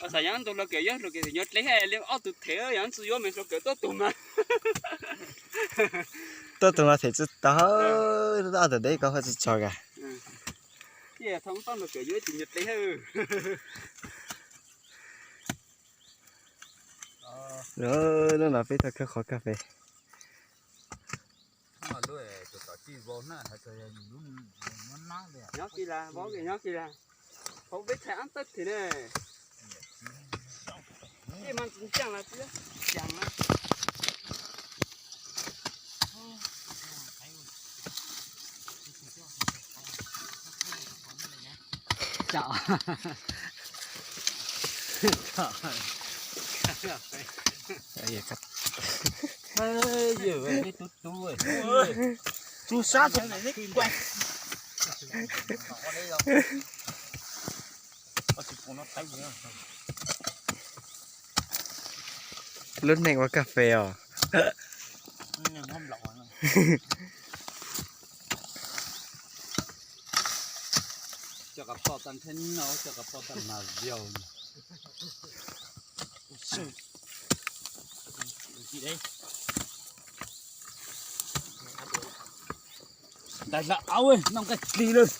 Xav yog tus hluas kawm yuav hluas kawm nyuag dleb li ob tug them, yog tsis yuav me hluas kawm tuaj tus mas. Tuaj tus mas them tsis tau, ob tug deb ko ho tsis tso kas. Thaum pab hluas kawm yuav ib tug nyuag dleb. Lub no peb tau khawb qhov kas fes. Nyob kis las, nyob kis las, hauv peb txhais ab tawb them ne. Tej mas tsis ncaaj las tsis ncaaj na. Tub sab. Lub neej ua kas fes os. Cov qas poj tag nrho no, cov qas poj tag mas viau. Ntais lawm, au, noj nqaij dlig lawm.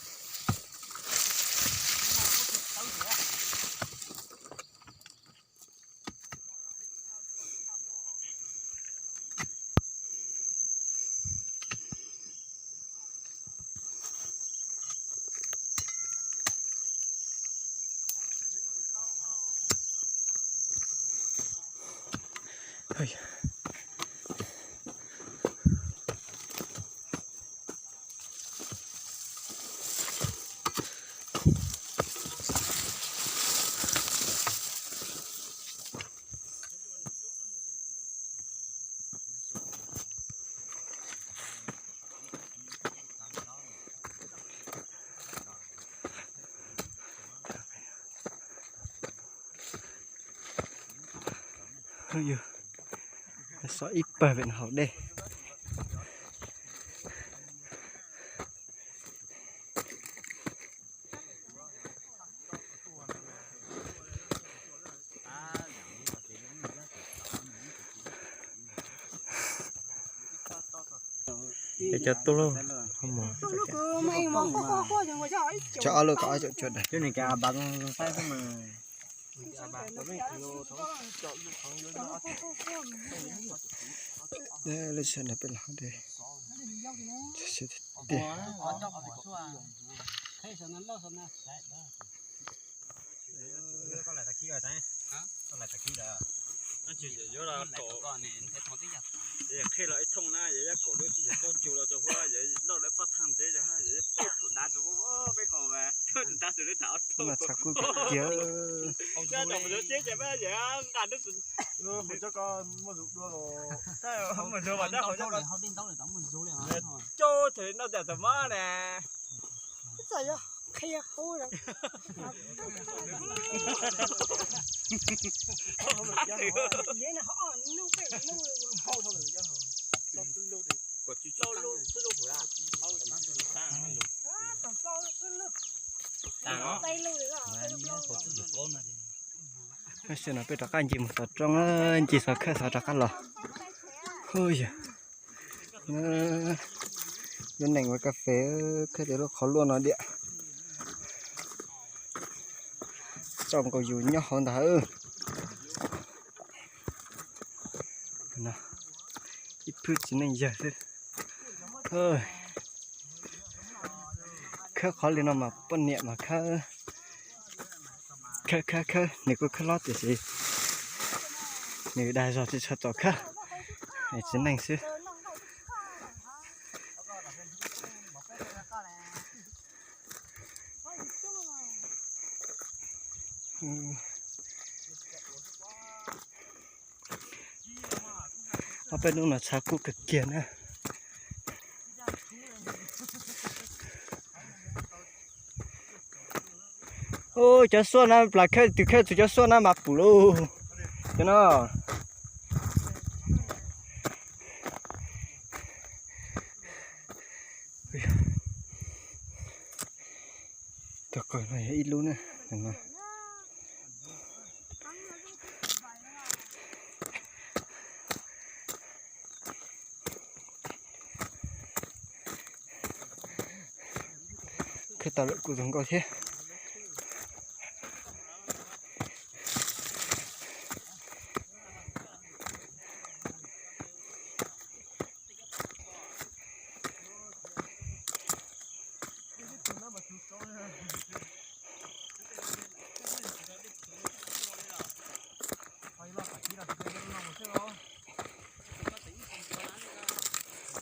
Xov ib pawg pem no hauv dej. Es cov tuaj lauj, cov ob lub kom ob cuam cuam daim. Lub sij hawm no peb los hauv dej tiag. Qhia los ib thooj na, yog yab kaum lub tsis yog qoj cug los rau huab, yog loj lawv poj thaj ntsev, yog peb thaum dav rau huab peb haus mas thawj nta xws li tham ob thooj. Mas txhav kub kiag. Yog rau mus zuv tsheb ces peb yog nqa lub, mus zuv mas dab hau coj thaum li noj tas txas mab ne. Tab sis no peb rov qab ncig mus xov roob, ncig xov khawb xov rov qab los. Hu yog lub neej ua kas fes, khawb tias lub qhov luaj no diam. Txaus nkaus yus nyob hauv ntag. Ib phwb txiv neej yawg xwb. Khawb qhov li no mas poj niam mas khawb, khawb khawb khawb, nws kuj khawb hlob tiam sis nws dag zog tsis tshua txaus khawb, txiv neej xwb. Ob peb hnub no txhav kub kawg kiag na. Cov xuaj na, plas khawb twg khawb txug cov xuaj na mas pum lauj. Cov no. Tus qawg no yog ib lub na. Khwb tau lawm kuj zoo nkauj thiab.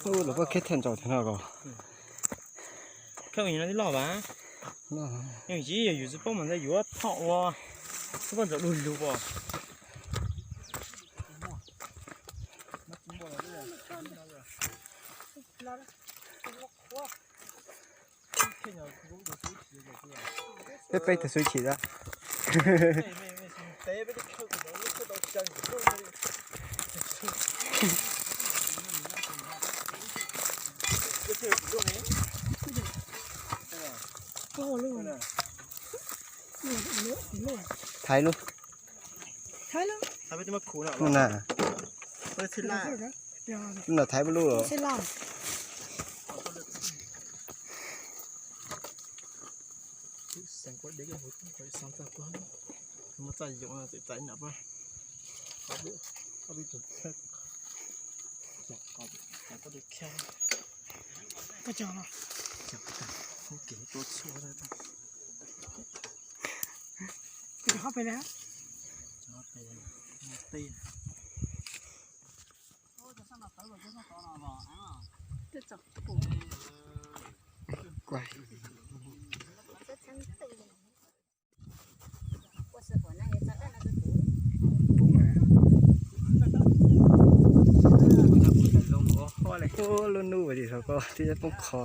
Ub, lawv poj kheb thawj ntsaum thiab no ko. Khawb no tib loj mas. Yeej tsis yog yus tsis paub mas ntawd yuav thom ua. Tsis paub ntsaum lug lug as. Peb peb tug xub chim da. Thaiv lub. Lub na. Lub na thaiv lub los. Lub hnub ua tim hauv ko twb poob qho.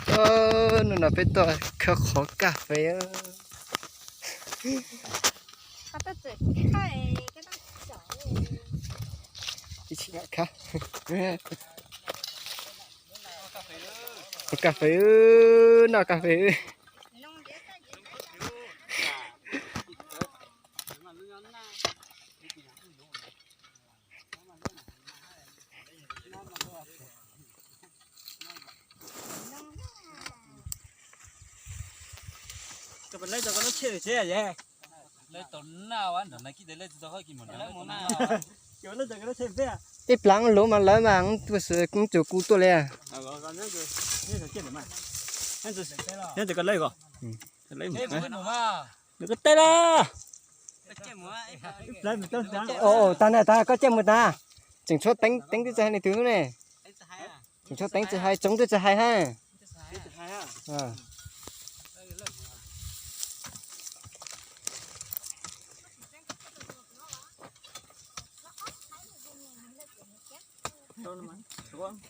Hnub no peb tuaj khawb qhov kas fes. Kas fes, noj kas fes. Ib plaub lub mas lawv mas kuv tsuas kuv tuaj li. Nws ko tej la. Tag na, tag koj ciaj mus tag. Tseem tshuav teeb, teeb twb tsis hais leej twg ne. Tseem tshuav teeb tsis hais, tsoov twb tsis hais ha.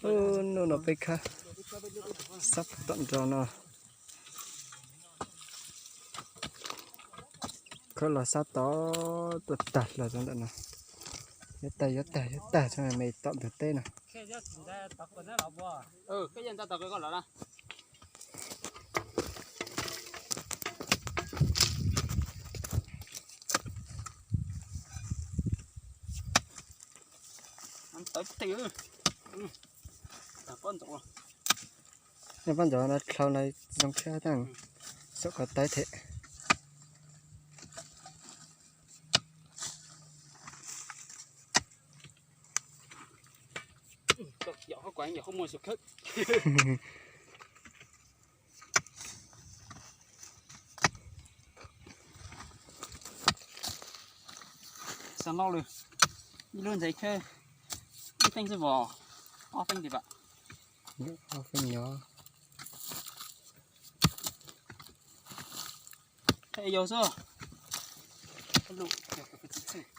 Hnub no peb khawb sab tom nrau no. Khawb los sab tod tuaj tag los rau ntawm no. Yuav tag, yuav tag, yuav tag, me tom ntug teb no. Nyob pob ntsaum no dlhau no zoo thiab, saum ko taw thiab. Xav noj lawm. Ib lub ntses khawb ib teev xwb vos, ob teev tim pam. Ob teev nyob. Qheb yau xwb.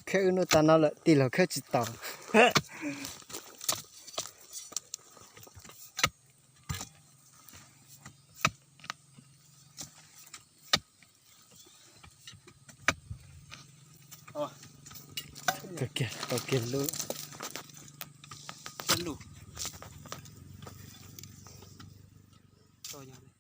Khawb wb hnub tas no lawm, tig los khawb tsis tau. Tau kiag lub. Lub nus tau yog ne.